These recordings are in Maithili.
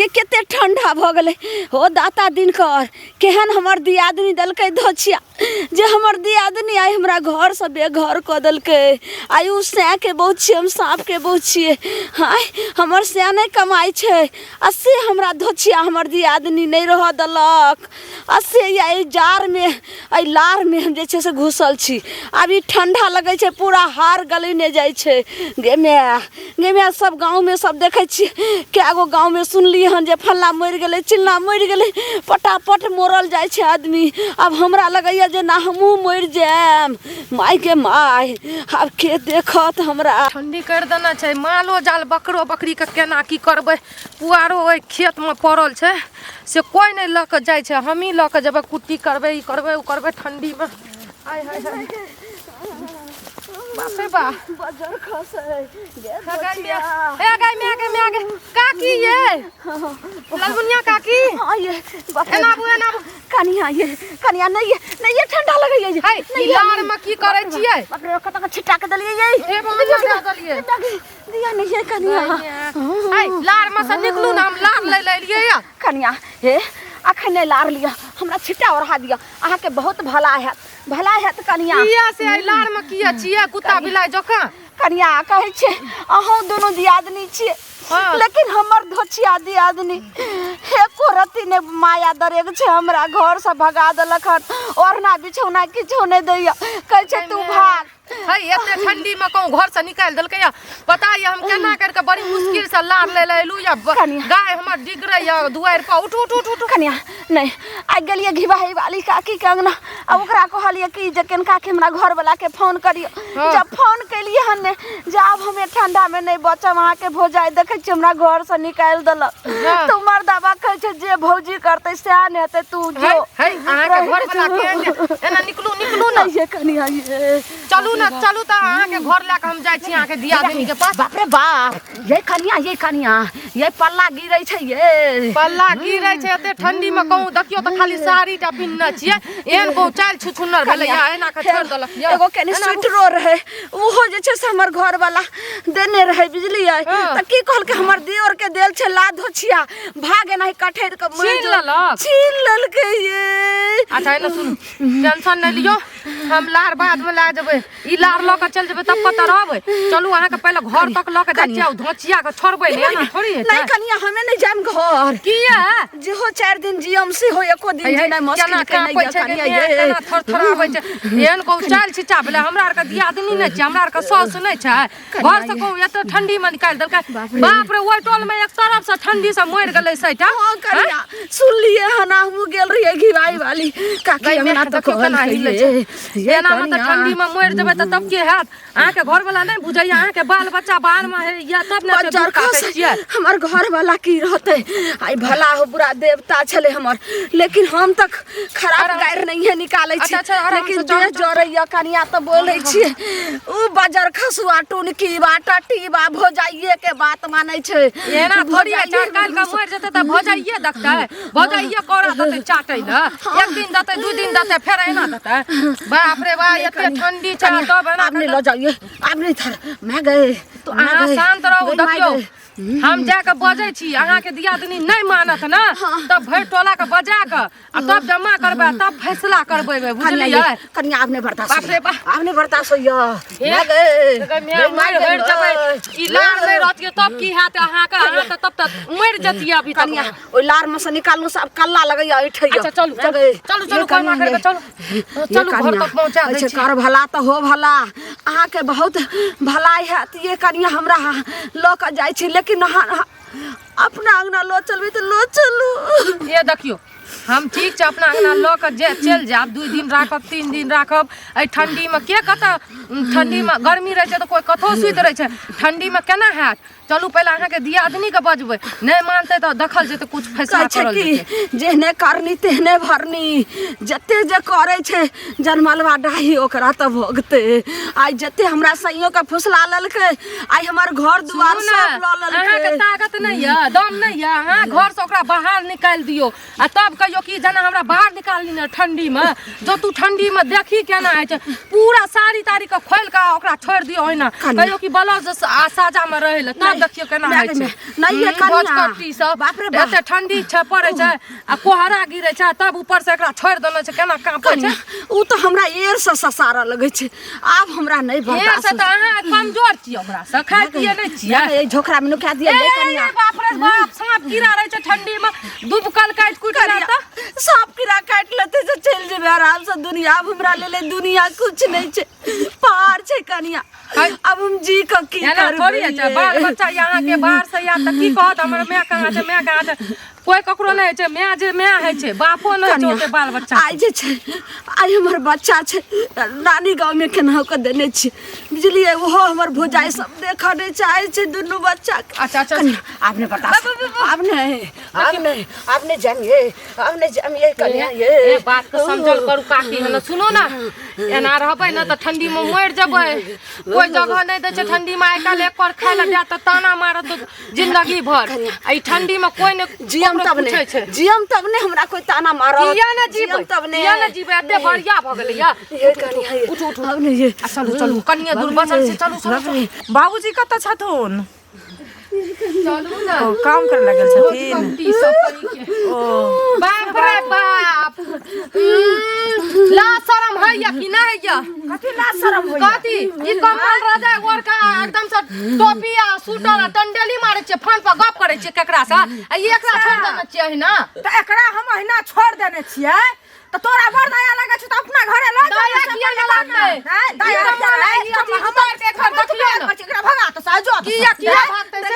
गे कते ठंडा भऽ गेलै। हो दाता दिनकर, केहन हमर दियादनी देलकै धोछिया जे हमर दियादनी आइ हमरा घरसँ बेघर कऽ देलकै। आइ ओ सएके बहु छियै, हम साँपके बहु छियै। आइ हमर सए नहि कमाइ छै आ से हमरा धोछिया हमर दियादनी नहि रहऽ देलक। आ से एहि जाड़मे, एहि लारमे हम जे छै से घुसल छी। आब ई ठंडा लगै छै, पूरा हाड़ गलने जाइ छै। गे माय, गे माय, सब गाँवमे सब देखै छियै, कए गो गाँवमे सुनलियै हन जे फल्लाँ मरि गेलै, चिल्लाँ मरि गेलै, पटापट मरल जाइ छै आदमी। आब हमरा लगैए जे ना हमहूँ मरि जायब। मायके माय, आब के देखत हमरा? ठंडी करि देने छै, मालो जाल बकरो बकरीके केना की करबै। पुआरो ओहि खेतमे पड़ल छै से कोइ नहि लऽ कऽ जाइ छै, हमही लऽ कऽ जेबै, कुट्टी करबै, ई करबै, ओ करबै ठण्डीमे। आय हाय हाय, बाप रे बा, बजर खसै गे। हे गाय माय, हे गाय माय, गे माय, गे काकी, ये ललमुनिया काकी। हाँ ये, बाप रे। एना आबू, एना आबू। कनिया ये, कनिया, नहीं ये, नहीं ये, ठंडा लगैया ये। हे, नहीं ई ये, लार में की करै छियै? बाप रे, कतऽ के छिट्टा के देलियै ये। हे भगवान, दऽ देलियै। दिया नहीं है कनिया। है, लार में से निकलू ना, हम लार लै ले एलियै या। कनिया हे, अखन नहि लार लिअ, हमरा छिट्टा ओढ़ा दिअ, अहाँके बहुत भला हैत, भला हैत कनिया। किया से एहि लार में किया छियै कुत्ता बिलाइ जकाँ? कनिया, कहै छियै अहूँ दुनू दियादनी छियै। हाँ। लेकिन हमर धोछिया दियादनी एको रत्ती नहि माया दरेग छै, हमरा घरसँ भगा देलक हन, ओढ़ना बिछौना किछो नहि दैया, कहै छै तू भाग। है, एते ठंडी में कहूँ घर से निकालि देलकै या? पता ये हम केना कर के बड़ी मुश्किल से लार ले ले एलू या। कनिया। गाय हमर डिगरे या दुआरि पर। उठू, उठू, उठू, उठू। कनिया, नहि, आइ गेलियै घिबाही वाली काकी के अंगना आ ओकरा कहलियै कि जे केनका के हमरा घर वाला के फोन करियो। हाँ। जब फोन केलियै हन ने जे आब हमे ठंडा में नहि बचब, अहाँके भौजाइ देखै छियै हमरा घर से निकालि देलक। हाँ। तऽ मर्दाबा कहै छै जे भौजी करतै सएह ने हेतै, तू है जो। है, अहाँके घर वाला केहन छै? एना निकलू, निकलू ना। नहि ये कनिया ये। चलू ना, चलू तऽ अहाँके घर लए कऽ हम जाइ छी अहाँके दियादनी के पास। बाप रे बाप, ये कनिया, ये कनिया, ये पल्ला गिरै छै ये। पल्ला गिरै छै एते ठंडी में कहूँ? देखियौ तऽ खाली साड़ी टा पिन्हने छियै, एहन कहूँ चालि छुछुन्नर भेलै या एना कऽ छोड़ि देलक यऽ। एगो कनि स्वेटरो रहै, ओहो जे छै से हमर घर वाला देने रहै, बुझलियै? हाँ। तऽ की कहलकै, हमर दियोर के देल छै, ला धोछिया भाग, एनाही कठैर के मरि छीन जो। लेलक? छीन लेलकै ये। अच्छा, एने सुनू, टेंशन नहि लियौ, हम लार बाद में लए जेबै, ई लार लऽ कऽ चलि जेबै तब कतऽ रहबै। चलू, अहाँके पहिले घर तक लऽ कऽ जाइ छियै, आ धोचिया कऽ छोड़बै ने, एना थोड़ी हेतै। नहि कनिया, हमे नहि जायब घर। किया? जेहो 4 दिन जियम सेहो एको दिन हे, हे, जिनाइ मुश्किल केना के नहि काँपै यऽ छै गे कनिया देह, ये। केना थरथराबै छै। एहन कहू चालि छिच्चा भेलै? हमरा आरके दियादनी नहि छै, हमरा आरके साउस नहि छै? घर से कहू एते ठंडी में निकालि देलकै। बाप रे, ओहि टोल में एक तरफ से ठंडी से मरि गेलै सैटा। हाँ कनिया, सुनलियै हन, हमहूँ गेल रहियै घिवाई वाली काकी गई अंगना में तऽ देखियौ केना कहलकै हिलै ये, छै। ये एना में तऽ कनिया। ठंडी में मरि जेबै तऽ तब के हैत? अहाँके घर वाला नहि बुझैया? अहाँके बाल बच्चा बाहर में है या तब ने एते बज्जर दुख काटै खसै। छियै। हमर घर वाला की रहतै? आइ भला हो बुरा देवता छलै हमर, लेकिन हम तऽ खराब आराम गारि नहिए निकालै छी। अच्छा, अच्छा, आराम लेकिन से चलू, देह चलू। जरैया कनिया, तऽ बोलै छियै उ बजर खसुआ टुनकी बा टटी बा भौजाइए के बात मानै छै। एना थोड़ी है, चार काल का मरि जेतै तऽ भौजाइए देखतै, भौजाइए कोरा देतै चाटै लए। एक दिन देतै, 2 दिन देतै, फेर एना देतै। बाप रे बा, एते ठंडी छै कनिया, तब एना आब नहि लऽ जाइए, आब नहि थर मैं गए। तो अहाँ शांत रहू। देखियौ, हम जाके बजै छी, अहाँके दियादनी नहि मानत ने तब भरि टोला के बजा कऽ आ तब जमा करबै, तब फैसला करबै, बुझलियै? कनिया, आब नहि बर्दाश्त बाप रे होइया। बाप। आब नहि बर्दाश्त होइया। हे, मैं गए। गै माय, मरि हरि जेबै। ई लार नहि रहतियै तब की हैत अहाँके? अहाँ तऽ तब तऽ मरि जतियै अभी तक। कनिया, ओहि लार में से निकालू से आब कल्ला लगैया ऐठैया। अच्छा, चलू, मैं गए। चलू, चलू, ये कहुना कनिया, करिके ये। चलू, ये चलू, घर कनिया, तक पहुँचा दै अच्छा छी। कर भला तऽ हो भला, अहाँके बहुत भलाई हैत। ये कनिया, हमरा लऽ कऽ जाइ छी, लेकिन अहाँ अपना अंगना लऽ चलबै तऽ लऽ चलू। ये देखियौ, हम ठीक छै, अपना अंगना लऽ कऽ जे चलि जायब, 2 दिन राखब, 3 दिन राखब। एहि ठण्डीमे के कतऽ? ठण्डीमे गर्मी रहै छै तऽ कोइ कतहु सुति रहै छै, ठण्डीमे केना हैत? चलू, पहिले अहाँके दियादनीके बजबै, नहि मानतै तऽ देखल जेतै, कुछ फैसला कहै छै करल कि जेतै। जेहने करनी तेहने भरनी, जते जे करै छै जनमलवा डाही ओकरा तऽ भोगतै। आइ जते हमरा सैयोके फुसला लेलकै, आइ हमर घर दुआर सुनू ने, सब लऽ अहाँके लेलकै। ताकत नहि यऽ, दम नहि यऽ, अहाँ घरसँ ओकरा बाहर निकालि दियौ आ तब कहियौ कि जेना हमरा बाहर निकालली ने ठण्डीमे, जो तू ठण्डीमे देखी केना होइ छै। पूरा साड़ी ताड़ी के खोलि कऽ ओकरा छोड़ि दियौ ओहिना। कनिया। कहियौ कि ब्लाउज आ साजामे रहै लए, तब देखियौ केना होइ छै। नहि ये कनिया। भोजकट्टी सब। बाप रे बाप। एते ठंडी छै पड़ै छै आ कोहरा गिरै छै, तब ऊपर से एकरा छोड़ि देने छै, केना कांपै छै। कनिया, उ तऽ हमरा एर से ससारऽ लगै छै, आब हमरा नहि एहन से बर्दाश्त। तऽ अहाँ कमजोर छियै, ओकरा से खाइ पियै नहि छियै। एहि झोखरा मे नुका दिअ ए, ये ए, कनिया। ए, बाप रे बाप, साँप कीड़ा रहै छै ठंडी मे, दुबकल काटि कुटि कनिया, लेत तऽ। साँप कीड़ा काटि लेतै से चलि जेबै आराम से दुनिया। आब हमरा लेल दुनिया कुछ नहि छै, पार छै कनिया। अब हम जी कऽ की एना करबै थोड़ी होइ छै। बाल बच्चा अहाँके बाहर से आयत तऽ की कहत, हमर माय कहाँ छै, माय कहाँ छै? कोइ ककरो नहि होइ छै। माय जे माय होइ छै, बापो नहि होइ छै कनिया, ओते बाल बच्चा। आइ जे छै, आइ हमर बच्चा छै नानी गाँवमे, केनाहु कऽ देने छी, बुझलियै? ओहो हमर भौजाइ सब देखऽ नहि चाहै छै दुनू बच्चाके। अच्छा, अच्छा। कनिया, आब नहि बर्दाश्त, आब नहि, आब नहि, आब नहि जायब ये, आब नहि जायब ये कनिया ये। ए, बात के समझल करू काकी। हन सुनू ने, एना रहबै ने तऽ ठंडी में मरि जेबै। कोई जगह नहि दै छै ठंडी में। आइ काल्हि एक पर खाय लए जायत तऽ ताना मारत जिंदगी भर। आ ई ठंडी में कोई ने जियम ककरो तब पूछै ने छै। जियम तब ने हमरा कोई ताना मारत। किया ने जीबै? जियम तब ने। किया ने जीबै? एते बढ़िया भऽ गेलै या। ये कनिया ये। उठू, उठू। आब नहि ये। आ चलू, चलू, कनिये दूर बचल छै, चलू, चलू, चलू। बाबूजी कतऽ छथुन? चलू ने। ओ काम करे लगल छथिन। कमटी सब करीके। ओ बाप रे बाप, ला शरम है या कि नहीं है? कथी ला शरम होइया? कथी ई कम्बल रजाई ओढ़ के एकदम से टोपी आ स्वेटर आ टंडेली मारै छियै, फोन पर गप करै छियै केकरा से, आ ई एकरा छोड़ि देने छियै अहिना? तऽ एकरा हम अहिना छोड़ देने छियै तऽ तोरा बड़ दया लगै छौ तऽ अपना घरे लऽ जा। दया किया नहि लागतै? आँय, दया ई किया कम्बल नहि? ई अथी उतारि के एखन देखियौ ने। एकरा भगा तऽ सहजो। किया, किया भागतै से?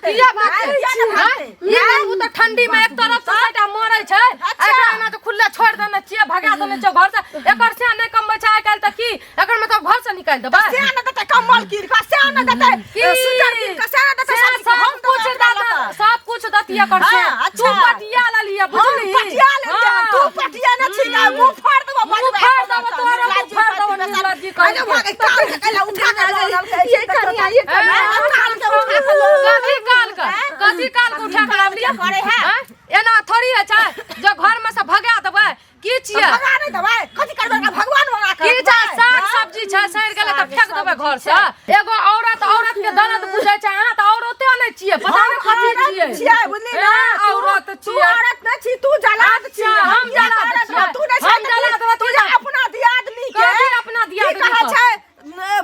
किया भागतै? आँय? ई देखू तऽ ठंडी में एक तरफ से साइड मरै छै, एकरा एना तऽ खुल्ले छोड़ि देने छियै, भगा देने छियै घर से। एकर से नहि कमबै छै आइ काल्हि तऽ की एकर मतलब घर से निकालि देबै? से ने देतै कम्बल कीन कऽ, से ने देतै की? स्वेटर कीन कऽ, से ने देतै से सब चीज। सब हम कुछ देबै दत, एकरा। सब कुछ दतियै एकर से। हाँ, तू अच्छा। पटिया लेलियै, हम बुझली? पटिया लेलियै हन, तू हाँ। पटिया ने छी ने, मुँह फाड़ देबो, मुँह बजबै फाड़ एकर देबो, तऽ तोरो मुँह निर्लज्जी फाड़ देबो, पति निर्लज्जी अरे कहीं के। भागे, कान के कैला उठा के लऽ गेलकै, ये कनिया, ये कनिया। कान के उठा के लऽ गेलकै। कथी काल के, कथी काल के उठा के लाबलियै? करे है? आँय? एना थोड़ी होइ छै जे घर में से भगा देबै। की छियै? भगा नहि देबै, कथी करबै एकरा, भगवान बना के की छै? रखबै? साग सब्जी छै, सड़ि गेलै तऽ फेंक देबै घर से। एगो औरत औरत के दर्द बुझै छै, अहाँ तऽ औरते नहि छियै, पता हम नहि कथी औरत छियै। छियै, बुझली ए, ना? औरत तू छियै। औरत नहि छी, तू जलाद छी। अच्छा, हम किया जलाद औरत छियै? तू नहि हम छै तऽ जलाद तू रतियै। जे अपना दियादनी के कथी अपना की दियादनी कहै के? छै,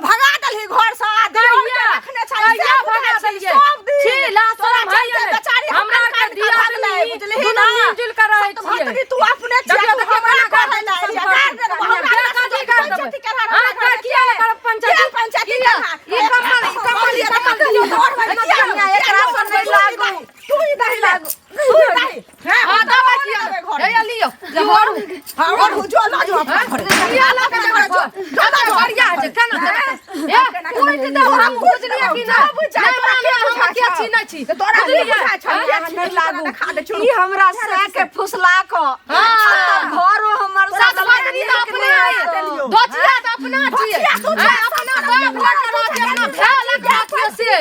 भगा देलही घर से आ दियोर के कहिया? रखने छै, से कहिया बुझै भगा छी, देलियै? सब दिन। छी, ला तोरा शरम होइए चलते नहि। बेचारी हमरा हमरा आरके कान के भागलै, दियादनी बुझलिही दुनू ना? मिलजुल के रहै सब छियै। भतरी तू अपने छियै, देखियौ, तू देखियौ, हमरा केना कहै लए एलियै, गारि गारि देलहुँ, हमरा के अंगना से कथी गारि देबै? पंचायती करहा, अहाँ हमरा के किया नहि करब पंचायती? किया पंचायती किया? करहा? ई कम्बल, ई कम्बल, ई कम्बल दियौ तऽ। और एना किया किया नहि? एकरा किया पर नहि लागू। तू ही दही लागू, तू ही दही। हाँ, हाँ, हम दबाइ दबाइ किया? देबै घर। हैया लियौ, लियौ, ओढ़ू। हाँ, ओढ़ू, जो लऽ जो अपना घरे। किया लऽ के जेबै घर? जो लऽ जो। बढ़िया होइ छै, केना केना? ए, कुटि देब हम, बुझलियै कि नहि? बुझाइ, नहि तोरा माने के हम बुझाइ के छौ? छी नहि छी। तऽ तोरा के बुझलियै? बुझाइ छौ? आँय? के छी? नहि तोरा लागू। देखा दै छौ। ई हमरा सह के फुसला कऽ हाँ। आ तब घरो हमर सात सब पत्नी तऽ अपने देलियौ। दोचिया तऽ अपना छियै। दोचिया तू आँय, अपना बाप लग के रहतियै, अपना भाय लग के रहतियै से।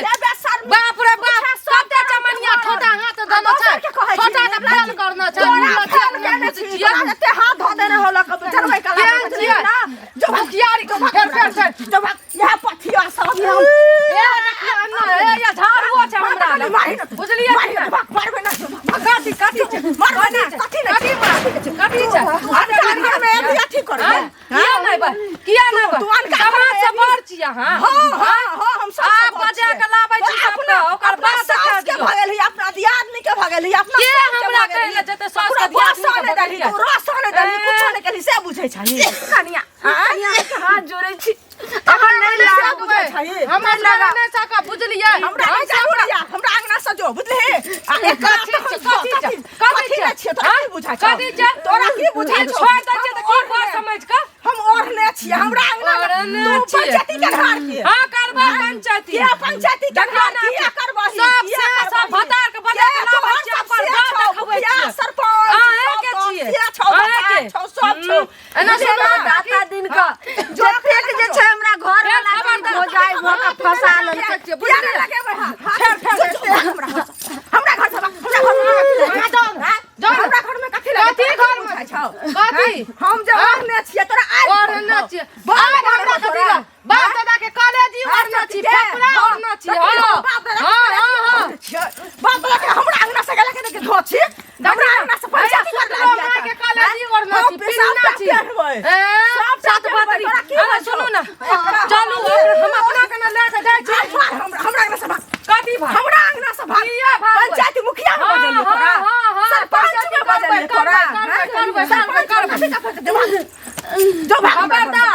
बाप रे बाप, कते चमनिया ठोटा हाथ देने छै, दोसर के कहै छी, ठोटा के फेल करने छै। तोरा निर्लज्ज फेल अपना केने बुझै छी, छियै। तोरा एते हाथ धऽ देने होलक, चढ़बै कला केहन छियै? ना? जो भाग, मुखियारी जो भाग, फेर, फेर, फेर। जो भाग, इएह पथिया सब हम ए, देखियौ एना, ए, ये झाड़ुओ छै हमरा लग। मारि ने, बुझलियै मारि कि ने, नहि? भाग, मारबै ना, जो भाग। कथी, कथी छै? मारबै ना, कथी नहि कथी छै? मार? कथी छै? अनका घरमे एबही अथी करबै? आँय? किया नहि बा? किया नहि बा? तू अनका समाज घरमे से एबही? बड़ छी अहाँ। हाँ, हाँ, हाँ, हम सब आ से बड़ बजा छियै। के लाबै छी तोरा सबके, अपना ओकर अपना बाद सास देखा के दियौ। भगेलही, अपना दियादनी के भगेलही, अपना के सास के हमरा भगेलही। कहै लए जेतै सास ओकरा के दियादनी बरसो के नहि देलही, भगेलियै? तू रसो नहि देलही, ए। कुछो नहि केलही, से बुझै छही। कनिया, कनिया, हाथ जोड़ै छी, अहाँ नहि नहि लागू। सकबै। बुझै छही। हमरा लगा नहि सकब, बुझलियै? हमरा हम नहि सबके जरूरी, हमरा अंगना से जो, बुझलिही? आ एकरा कथी छै, कथी छै, कथी कथी कथी छै? नहि छियै, तोरा की बुझाइ छौ? कथी छै? तोरा की बुझाइ छौ? छोड़ि दै छियै तऽ की हम बड़ ओढ़ने- समझि कऽ? हम ओढ़ने छियै, हमरा अंगना मे ओढ़ने तू छियै। पंचायती के घर के हाँ, करबै पंचायती। किया पंचायती के देखियौ घर ने, किया करबही? सब किया से सब करबही? भतार के बजा के के लाबै तोहर छियै, सब अपन से घर छौ, देखबै मुखिया, छियै। सरपंच, अहें के सब छियै। से छौ, अहें भतार के। छौ, सब छौ। एना बुझलियै सुनू ने, ने, दाता दिन कऽ जतेक जे छै हमरा घर वाला के भौजाइ भऽ कऽ फंसा लेलकै। किया नहि लगेबै हाथ? फेर फेर हमरा घर से, हमरा घर से, हमरा घर में कथी लगे? अहाँ जाउ ने, जाउ ने। हमरा घर में कथी लगे? कथी तोरा घर में? बुझाइ छौ? कथी? हम जे ओढ़ने छियै तोरा आइ ओढ़ने छियै। आइ हमरा कथी लए? बाप दादा के कॉलेज ही ओढ़ने छी, फेफड़ा ओढ़ने छी। हाँ, हाँ, छी हमरा अंगना से पंचायती कर सुतलो माय के कॉलेजी ओढ़ने छी, पिन्हने छी। ए, सात बतरी। अरे सुनू ने, चलू हम अपना के ने लए के जाइ छी। हमरा अंगना से भाग। कथी भाग? हमरा अंगना से भाग। किया भागबै? पंचायती मुखिया में हाँ, बजलियै तोरा। हाँ, हाँ, हाँ, सरपंच में पंचायती बजलियै करबै, तोरा। करबै, करबै, सरपंच करबै, में कथी का फंस- जो भाग हमरा घर से। खबरदार।